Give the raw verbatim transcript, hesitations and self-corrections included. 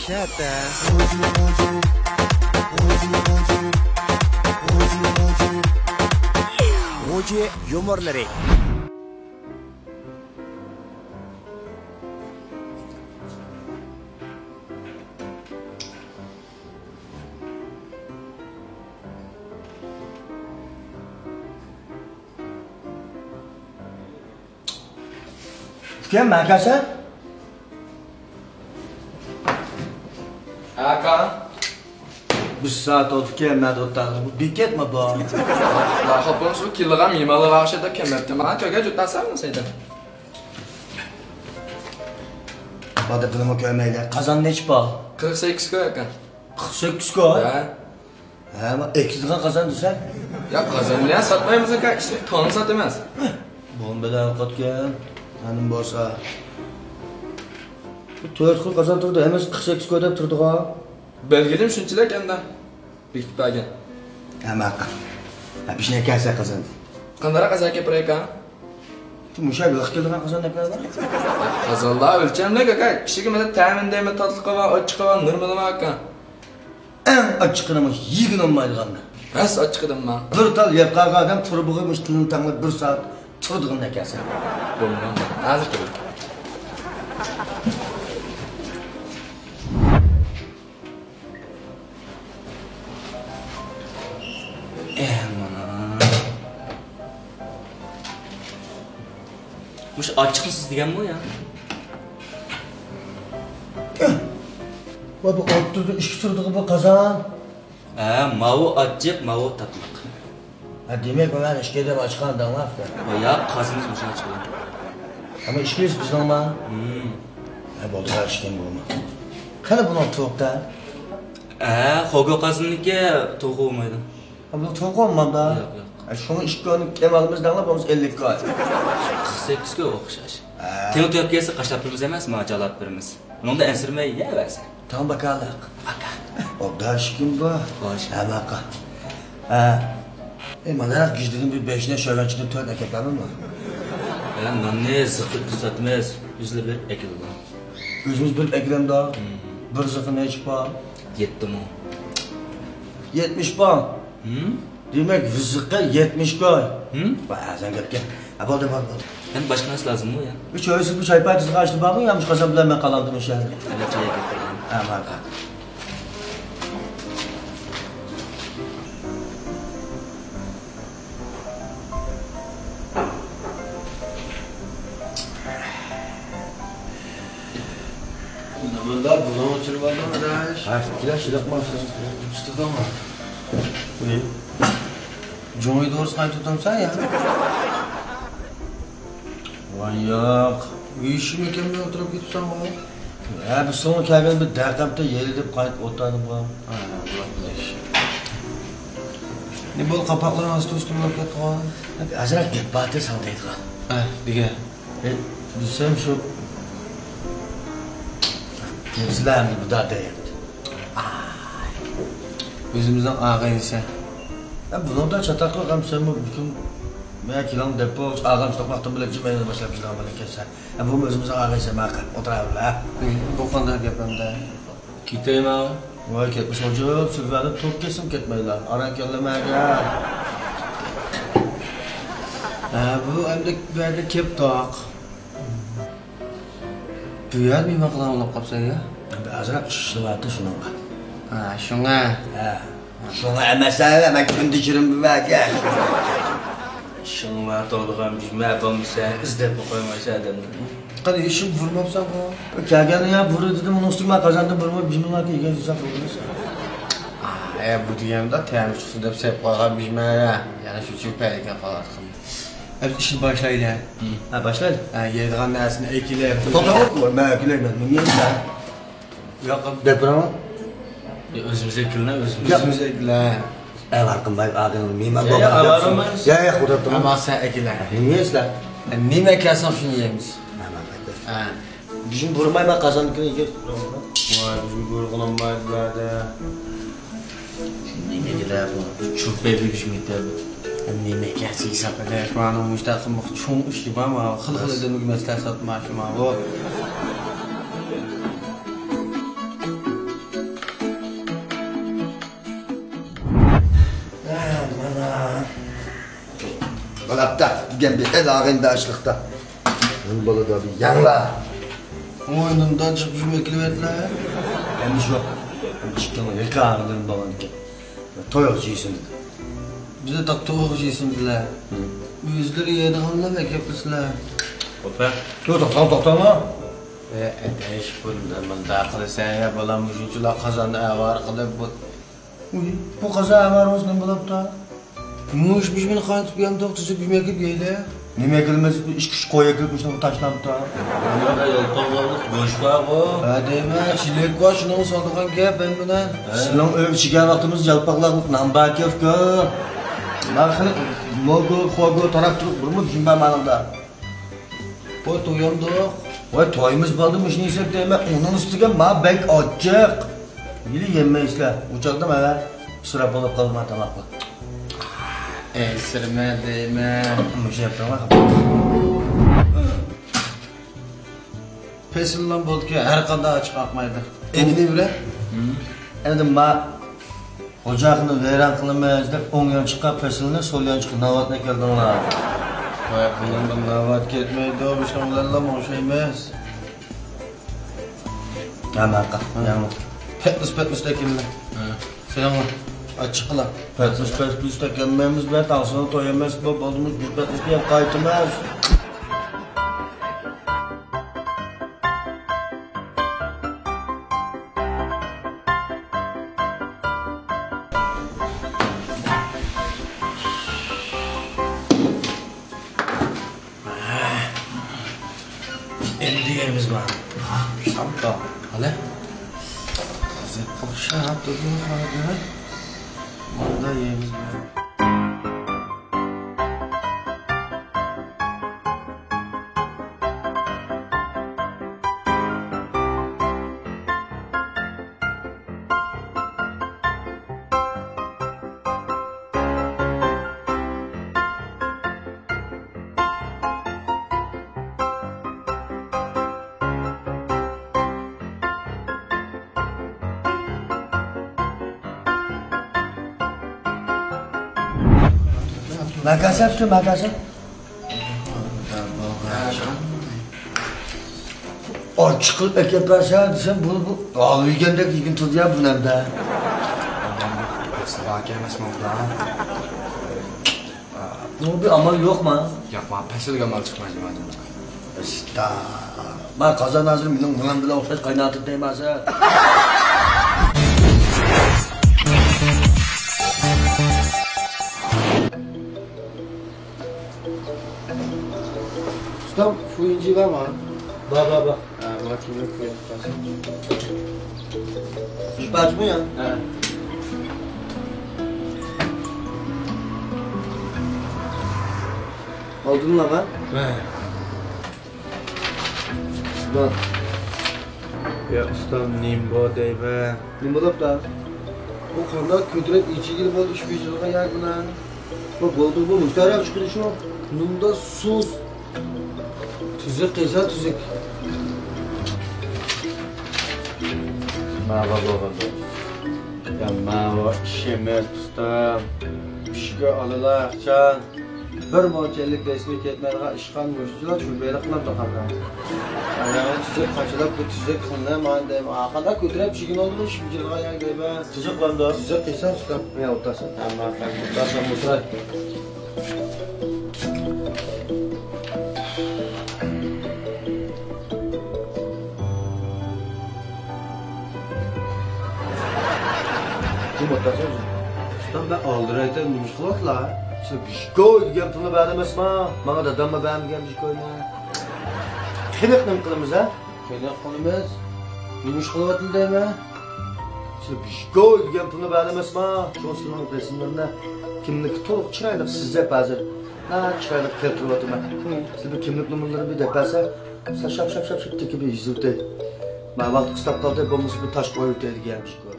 شەتە. غۇجى يۇمۇرلىرى. ئۇكام، مەن كەلسەم؟ ئاكا. بىر سائەت بولدىكەن، مەن ئولتۇرغىلى. بۇ بېكەتمۇ بۇ؟ ۋاي، خاپا بولمىسۇن، كېلىدىغان مېھمانلارغا ئوخشايدۇ، كەلمەپتۇ. ماڭا كۆرگەن جۇتاسەن بۇ سەيدە. بادا بۇنىمۇ كۆرمەيلى. قازان نەچچە پۇل؟ قىرىق سەككىز كوي ئاكا. قىرىق سەككىز كوي؟ ھە. ھە، ما ئەكىتىدىغان قازان دېسەم. يا، قازان بىلەن ساتمايمىز ئاكا، ئىچىدىكى تاڭنى ساتىمىز. بۇنىڭ بىلەن ئەۋقەتكەن. ھەنىم بولسا. بۇ تۆت خىل قازان تۇرىدۇ، ھەممىسى قىرىق سەككىز كوي دەپ تۇرىدىغان. بەلگىلىمە شۇنچىلىك ئەمدى. بېكىتىپ بەرگەن. ھە، ماقۇل. ھە، بىشنى كەلسە قازان. قانداقراق قازان كەپ بېرەيكا؟ شۇ مۇشۇ ھەر ۋاقىت كېلىدىغان قازان دەپ بەردىڭ. قازانلار ئۆلچەملىك ئاكا. ئىچىگە مەسىلەن تەمىنى دەيمەن، تاتلىقى بار، ئاچچىقى بار، نورمىلى بار ئاكا. ئەڭ ئاچچىقىنى مۇشۇ يېگىلى بولمايدىغاننى. راست ئاچچىقىدىنمۇ؟ بىر تال يەپ قالغان ئادەم تۇرۇبىغا مۇشۇ تىلىنى تاڭلاپ بىر سائەت تۇرىدىغىنىنى ئەكەلسە. بولمىغان. ھازىر كېلىمەن. ئەھ، مانا. مۇشۇ ئاچچىقسىز دېگەنمۇ يا؟ ۋاي، بۇ ئوتتۇرىدا ئىككى تۇرىدىغۇ بۇ قازان. ھە، ماۋۇ ئاچچىق، ماۋۇ تاتلىق. ھە، دېمەك، مانا ئىككى ئادەم ئاچقان دەڭلار. ھە، ياق، قازىنىمىز مۇشۇ ئاچقان. ئەمما ئىككىلىسى بىزنىڭما؟ ھىم. ھە، بولدى، ئىككى بولما. قېنى بۇنىڭ تۇغۇقتا؟ ھە، خوگو قازىنىنىڭكى تۇغۇقى بولمايدۇ. ھە، بۇنىڭ تۇغۇقى بولمامدا؟ ياق، ياق. ھە، شۇڭا ئىككى كونى كەم ئالىمىز دەڭلار، بولمىسا ئەللىك كوي. قىرىق سەككىز كوي ئوخشاش. ھە. تېڭ تۆپ كەلسە قاشلاپ بېرىمىز ئەمەس، ماڭا جالاپ بېرىمىز. بۇنىڭدا ئەنسىرىمەي يەۋەرسە. تاڭ باكالىق. باكا. ئوبدان ئىككى بۇ. خوش. ھە، باكا. ھە. ئەي، مانا گىجدىدىن بىر بەشنى، شۆۋەنچىدىن تۆت ئەكەپ بەرمەمدۇ؟ ھە، ناننى زىققا كۆرسەتمەس، ئۆزلىرى بېرىپ ئەكېلىدۇ. ئۆزىمىز بېرىپ ئەكېلەمدۇ؟ ھىم. بىر زىققا نەچچە پۇل؟ يەتتە مىڭ. يەتمىش پۇل؟ ھىم؟ دېمەك، بىر زىققا يەتمىش كوي. ھىم؟ ۋاي، ئەرزان گەپكەن. ھە، بولدى، بولدى، بولدى. يەنە باشقا نەرسە لازىممۇ يا؟ بۇ چۆرىسى، بۇ چاي پاي تىزغان ئاشتى بارمۇ يا؟ مۇشۇ قازان بىلەن مەن قالامدىم ئاشۇ يەردە. يەنە چاي ئەكەپ بېرىڭ. ھە، ماقۇل. نېمىلا بۇلۇڭ ئۆچۈرۈۋالدىڭ، ئاداش؟ ھە، كېلە، شۇنداقمۇ؟ ئۈستىدىڭمۇ؟ نېمە؟ جۇڭيى دورىسى قايتۇرۇپتۇمسەن يا؟ ۋاي ياق، يېشىم ئىكەنمەن ئولتۇرۇپ كېتىپسەنغۇ. ھە، بىز سوڭا كەلگەن بىر دەقىقەمدە يېرى دەپ قايتىپ ئولتۇردۇمغۇ. ھە، بولاتتى ئىش. نېمە بولدى، قاپاقلىرىڭ ئاستا ئۈستۈن بولۇپ كەتتىغۇ؟ ئازراق گەپ بار ساڭا دەيدىغان. ھە، دېگە. ئە، دېسەم شۇ. سىلەرنى بۇدا دەيەتتى. ئۆزىمىزنىڭ ئاغىنىسى. ئە، بۇنىڭدا چاتاق يوق، ھەم سەنمۇ بۈگۈن مەن كېلىڭ دەپ بولغاچ، ئاغام شۇنداق ۋاقتىم بىلەن جىم ئايلىنىپ باشلاپ كېلىدىغان بولىدىكەنسەن. ئە، بۇمۇ ئۆزىمىزنىڭ ئاغىنىسى، ماقۇل، ئولتۇراۋېرىڭ، ھە. بۇ قانداق گەپ ئەمدى؟ كېتەيمۇ؟ ۋاي، كەتمىسە جىق سۆزلەردىن توك كەتسىمۇ كەتمەيلا. ئاران كەلدىمەگە. ھە، بۇ ئەمدى بۇ يەرگە كېلىپ تاق. بۇ يەردە مېھمان قىلغان بولۇپ قاپسەن يا؟ ئازراق ئىشلىۋاتىدۇ شۇنىڭغا. ھە، شۇڭا. ھە. شۇڭا ئەمەس، ھە، مەن كۈندە چىرىم بىۋەگە. شۇڭا توغرىغان بىمە بولمىسا، ئىزدەپمۇ قويمايسەن ئادەمنى. قېنى، ھېچنېمە بۇرماپسەنغۇ؟ كەلگەندە يا بۇرى دېدىم، ئۇنىڭ ئۈستىگە مەن قازاندىن بۇرماپ، بىمىڭلارغا يېگەن دېسەم بولمايسەن. ئە، بۇ دېگەندە تەمى چىقسۇن دەپ سېلىپ قويغان بىمە يا. يەنە شۇ چۈپەيلىككە قالاتتىم. ئەمدى ئىشنى باشلايلى. ھە، باشلايلى. ھە، يەيدىغان نەرسىنى ئەكېلىپ. توختاڭ، مەن ئەكېلەيمەن. مېنى يەيسەن. ياق، دەپ بېرىڭ. يا، ئۆزىمىز ئەكېلىڭ، ئۆزىمىز. ياق. ئۆزىمىز ئەكېلە. ئەۋەر قىلماي، ئادەم مېھمان يا، بولغان يا، ئەۋەر دەپسىز. قىلمايمىز. يا، يا، قۇدرەت تۇرۇڭ. ئەمما سەن ئەكېلە. نېمە يەيسىلەر؟ نېمە ئەكەلسەڭ، شۇنى يەيمىز. ھە، ماقۇل. ھە. بۈگۈن بۇرىماي مەن قازاندىكىنى يېگەن. ۋاي، بۈگۈن بۇرىغىنىم بار بۇ يەردە. نېمە دېگىلە بۇ؟ چۈپ بەيبى بۈگۈن يېتەر. نېمە ئىكەنسى ھېساب ئەدەش، مانا مۇشتاق قىلماق چوڭ ئىش بار، مانا خېلى خىل ئادەمگە مەسلىھەت ساتما شۇ مانا بۇ. قالاپتا دېگەن بىر ئالاقىداشلىقتا. بۇ بالىدا بىر يەڭلا. ئوينۇمدا چىقىپ يۈرمەي كېلىۋەتلە. ئەمدى شۇ. ئىككىڭلار يېقىنلىرىم بولغانىكەن. تويغا جىيسىن دېدى. بىزنى تاق تويغا جىيسىن دېدىلە. ئۆزلىرى يەيدىغانلار ئەكەپلىسىلە. ئوپە. يوق، توختاڭ، توختاڭلار. ئەي ئەدەش، بۇ مۇنداق قىلىسەن يا بالام، مۇشۇنچىلا قازاننى ئاۋارە قىلىپ بۇ. ئۇي، بۇ قازان ئاۋارە بولسا نېمە بولاپتۇ؟ مۇش، مۇش مېنى قايتىپ يەمدۇق، تۈزۈك يېمەك يەپ يەيلى. نېمە قىلىمىز، بۇ ئىككى ئۈچ قوي ئەكىلىپ مۇشۇنى تاشلاپتۇ. بۇنىڭدا يالپاقلىق گۆش بارغۇ. ھە دەيمەن، چىلەك بار، شۇنىڭغا سالىدىغان گەپ ھەممىنى. سىلەرنىڭ ئۆيگە كەلگەن ۋاقتىمىزدا يالپاقلىق نان بار ئىكەنكۇ. مانا خېلى موگو، خوگو تاراپ تۇرۇپ بىرمۇ چۈشىنىمەن مانىڭدا. ۋاي تويامدۇق. ۋاي تويىمىز بولدى، مۇشۇنى يېسەك دەيمەن، ئۇنىڭ ئۈستىگە ما بەك ئاچچىق. ھېلى يېمەيسىلەر، ئۇ چاغدا مانا ئىسراپ بولۇپ قالىدىغان تاماقلار. ئەنسىرىمە دەيمەن. مۇشۇ يەپ تۇرۇڭلار. پەسىللام بولدىكى ھەر قانداق ئاچچىق ئاقمايدۇ. ئېنىنى يۈرە. ئەمدى ما ئوچاقنى ۋەيران قىلىمىز دەپ ئوڭ يانچۇققا پەسىلنى، سول يانچۇققا ناۋاتنى ئەكەلدىڭلار. ۋاي قېنىم، بۇ ناۋات كەتمەيدۇ، بۇنىڭ بىلەنلا ئوخشايمىز. ھە ماقۇل. ھە. ياڭ. پەتنۇس پەتنۇس تەكىنلە. ھە. سېنىڭ ئاچچىقلا. پەتنۇس پەتنۇس تەكەلمەيمىز بە، تاڭسىنىڭ تويى ئەمەس بۇ، بولدىمۇ بىر پەتنۇسنى يەپ قايتىمىز. ئەمدى يەيمىز ما؟ ساپتا. قالە. لەززەت ئوخشاپ تۇرىدۇ، قارا. ماندا يەيمىز ما؟ ماكاسا شۇ، ماكاسا. ئاچچىق قىلىپ ئەكەپ بەرسە دېسەم، بۇ، بۇ ھالۋا يېگەندەك يېگىن تۇرىدۇ يا بۇ نەمدە. ساۋاكى ئەمەسمۇ بۇ؟ بۇ بىر ئامال يوقما؟ ياق، ماڭا پەسىلگە ئامال چىقمايدۇ مانا. ئىشتا. ما قازان ھازىر مېنىڭ مېڭەم بىلەن ئوخشاش قايناۋاتىدۇ دەيمەن سەن. ئۇستام، فۇيىنجى بارمۇ؟ بار، بار، بار. ھە، مانا كىملىك فۇيىنجى بار. شۇ پاچمۇ يا؟ ھە. ئالدىنلا ما؟ ھە. بار. يا ئۇستام، نېمە بار دەيمەن؟ نېمە بولۇپتا؟ بۇ قانداق كۆتۈرۈپ ئېچىگىلى بولدى شۇ بېجىرىلغان يەر بىلەن؟ بۇ بولدى، بۇ مۇشتەرەك چىقىدۇ شۇ. نۇندا سۇس. تۈزۈك قىلسا تۈزۈك. ماۋا بولغاندا. يا ماۋا ئىش ئەمەس ئۇستام. ئىشكە ئالىلا ئىخچان. بىر مونچە ئەللىك بەش مىڭ كەتمەيدىغان ئىشقان مۇشۇنچىلا چۈمبەيلىك قىلامدۇ قانداق؟ ئاياغى تۈزۈك قاچىلاپ بىر تۈزۈك قىلىنە مانا دەيمەن. ئاقادا كۆتۈرەپ چىگىن ئولدۇرۇش بىجىرغان ياق دەيمەن. تۈزۈك قىلامدۇ؟ تۈزۈك قىلسا ئۇستام. مەن ئولتۇرسام. ھەممە ئولتۇرسام ئولتۇراي. كىم ئولتۇرسا ئۆزى؟ ئۇستام، مەن ئالدىرايتىن نېمە ئىش قىلىۋاتلا؟ سىز بىشكوي دېگەن پۇلنى بەردىڭىزما؟ ماڭا داداممۇ بەرمىگەن بىشكوينى. قېنىق نېمە قىلىمىز ھە؟ قېنىق قىلىمىز. نېمە ئىش قىلىۋاتىدۇ دەيمەن؟ سىز بىشكوي دېگەن پۇلنى بەردىڭىزما؟ شۇڭا سىلەرنىڭ رەسىملىرىنى كىملىككە تولۇق چىرايلىق سىزىپ ھازىر. ھە، چىرايلىق كەلتۈرۈۋاتىمەن. سىز بىر كىملىك نومۇرلىرىنى بىر دەپ بەرسە، سەل شاپ، شاپ، شاپ، شاپ تېكىپ يېزىۋېتەي. ماۋاق قىستاپ قالدى، بولمىسا بىر تاش قويۇۋېتەي دېگەن ئىش بار.